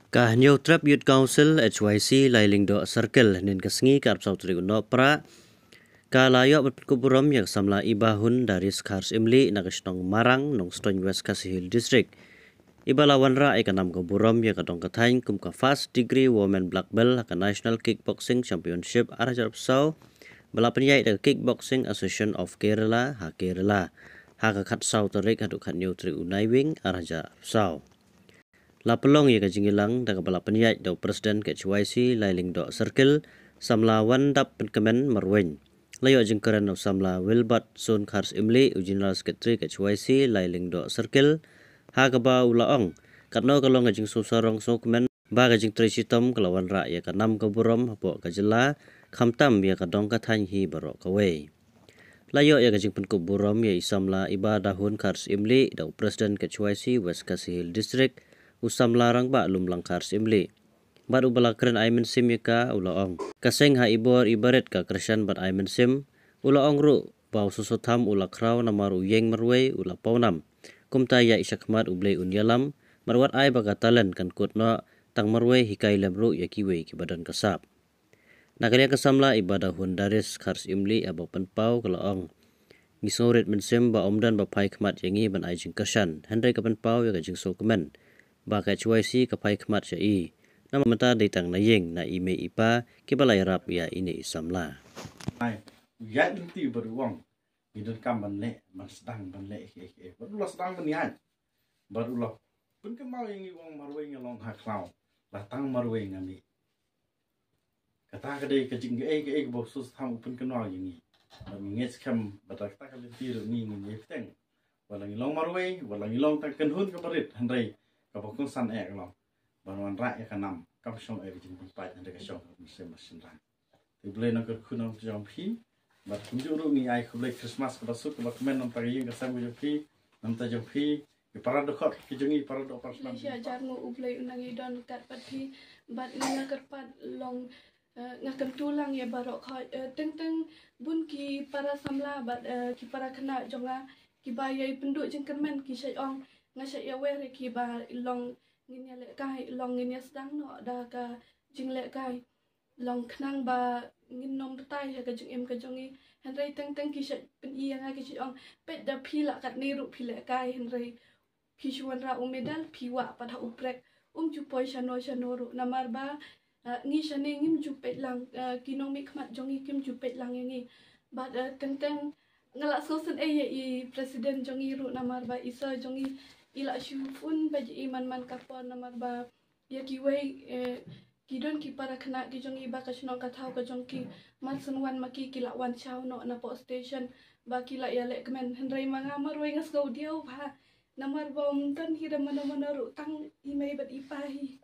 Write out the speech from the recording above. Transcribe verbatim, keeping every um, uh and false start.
Ka Hynñiewtrep Youth Council, H Y C, Lailiengdoh Circle, hynnin ka sngi, ka arphew saw tarik u Nohprah, ka la ïoh ban pynkup burom ïa ka samla Ibahun Darius Kharsyimlieh na ka shnong Marang, Nongstoiñ, West Khasi Hills District, iba la wanrah ïa ka nam ka burom ïa ka dong ka thaiñ kum ka First Degree Women Black Belt ha ka National Kickboxing Championship ar hajar arphew saw, ba la pynïaid da ka Kickboxing Association of Kerala ha Kerala, ha ka khatsaw tarik haduh khathynñiew tarik u Naiwieng ar hajar arphew saw. La pynlong ïa ka jingïalang da kaba la pynïaid da u President ka H Y C Lailiengdoh Circle, samla Wandap Pynkmen Marweiñ. La ïoh jingkren na u samla Wilbert Sun Kharsyimlieh, u General Secretary ka H Y C Lailiengdoh Circle, ha kaba u la ong, katno ka long ka jingsngewsarong sngewkmen ba ka jingtrei shitom ka la wanrah ïa ka nam ka burom hapoh ka jylla, khamtam ïa ka dong ka thaiñ hi baroh kawei. La ïoh ïa ka jingpynkup burom ïa i samla Ibadahun Kharsyimlieh da u President ka H Y C West Khasi Hills District, u samla Rangbah Lumlang Kharsyimlieh. Bad uba la kren ai mynsiem ïa ka u la ong, ka seng ha i bor i barit ka kyrshan bad ai mynsiem. U la ong ruh ba u Soso Tham u la khraw namar u ïeng marwei u la paw nam. Kumta ïa i shakhmat U Blei un ïalam, bad wat ai ba ka talent kan kut noh, tang marwei hikai lem ruh ïa kiwei kiba don ka sap. Na ka liang ka samla Ibadahun Darius Kharsyimlieh haba pynpaw ka la ong, ngi sngewrit mynsiem ba ym don ba phai khmat ïa ngi ban ai jingkyrshan, hynrei ka pynpaw ïa ka jingsngewkmen ba ka H Y C ka phai khmat sha i. Namar mynta dei tang na ïing na i mei i pa kiba la ïarap ïa ine i samla. Ai, u ïaid lynti bad u ong, ngi donkam ban leh, ban sdang, ban leh, eh, eh, bad u la sdang ban ïaid. Bad u la pynkynmaw ïa ngi u ong marwei nga long ha khlaw, la tang marwei nga mih. Kata ka dei ka jing kaei kaei kaba u Soso Tham u pynkynmaw ïa ngi. Bad ngi ngeit skhem ba da kata ka lynti ruh ngi ngin ïai bteng. Wat la ngi long marwei, wat la ngi long tang kynhun kaba rit, hynrei kaba kongsan eh ka long ban wanrah ïa ka nam, kam shong eh ka jingpynpait, hynrei ka shong ka mynsiem ba shynrang. Te U Blei un kyrkhu na ka jong phi. Bad kumjuh ruh ngi ai khublei Christmas kaba suk kaba kmen na ka bynta ka ïing ka sem ka jong phi, na ka bynta jong phi, ki para dkhot ki jong ngi, para doh para snam. Khublei shibun, jar nguh U Blei un nang ïadon ryngkat bad phi. Bad nga kyrpad long, eh, nga kyntu lang ïa baroh khoit, eh, teng teng bun ki para samla bad, eh, ki para khynnah jong nga kiba ïai pynduh jingkyrmen, ki shait ong, nga shait ïawer ïa ki ba long ngin ïalehkai, long ngin ïasdang noh da ka jinglehkai, long khnang ba ngin nym batai ha ka jingim ka jong ngi. Hynrei teng teng ki shait pyni ïa nga, ki shait ong, peit da phi lah katne ruh phi lehkai, hynrei phi shu wanrah u medal, phi wah pat ha u prek. Um ju poi shano shano ruh namar ba, eh, ngi shane ngim ju peit lang, eh, ki nongmihkhmat jong ngi kim ju peit lang ïa ngi. Bad, eh, teng teng nga la sngewsynei ïa i president jong ngi ruh namar ba i sir jong ngi i la shu phone bad ïa i man man ka por namar ba ïa kiwei, eh, ki don ki para khynnah ki jong ngi ba ka shnong ka thaw ka jong ki, mar shen wan ma ki, ki la wan shaw noh napoh station ba ki la ïaleh kmen, hynrei ma nga marwei nga sngew diaw bha namar ba ym don hi da mano mano ruh, tang i mei bad i pa hi.